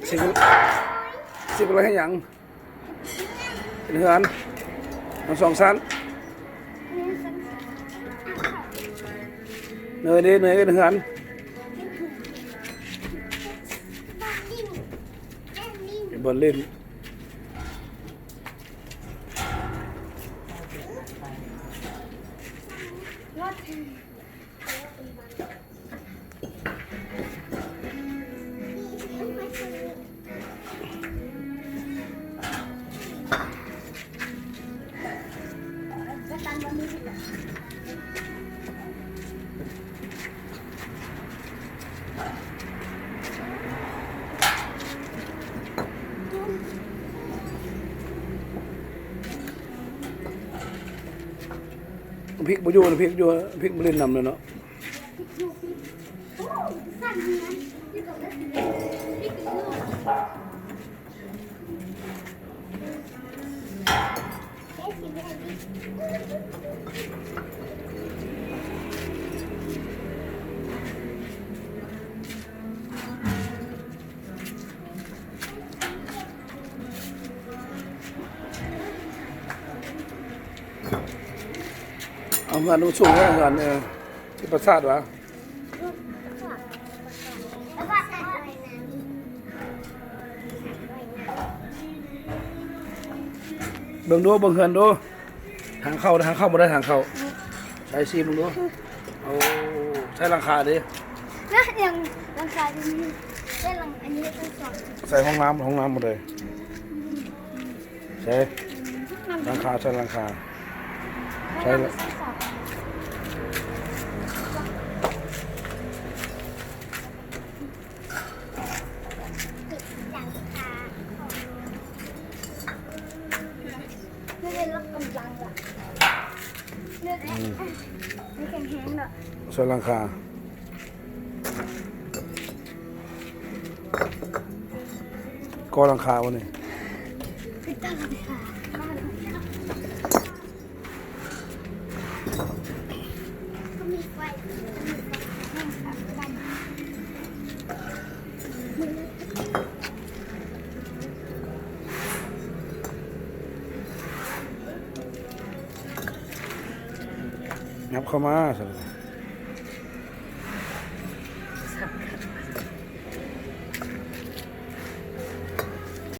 ຊິ ຊິເຮັດຫຍັງ? ເປັນເຮືອນທັງສອງຊັ້ນ. ເນີຍເດ້ ເນີຍເຮັດເຮືອນ ເປັນບ່ອນຫຼິ້ນ. ພິກບໍ່ຢູ່ ພິກຢູ່ ພິກມາຫຼິ້ນນຳແລ້ວເນາະ. ເອົາເຮືອນສູງແທ້ເຮືອນ ເອີ ທີ່ປາສາດຫວາ? ເບິ່ງດູ ເບິ່ງເຮືອນດູ. ທາງເຂົ້າ ທາງເຂົ້າບໍ່ໄດ້ ທາງເຂົ້າ. ໃສ່ຊີມເບິ່ງດູ. ໂອ້ ໃສ່ຫຼັງຄາເດ້. ນະ ຫຍັງຫຼັງຄາຢູ່ນີ້ ໃສ່ຫຼັງ ອັນນີ້ເປັນສອງ ໃສ່ຫ້ອງນ້ຳ ຫ້ອງນ້ຳໝົດເລີຍ. ໃສ່ຫຼັງຄາ ໃສ່ຫຼັງຄາ ໃສ່ ອືມ ໃສ່ຫຼັງຄາ ກໍ່ຫຼັງຄາບໍ່ນີ້? ຫຍັບເຂົ້າມາຊັ້ນ.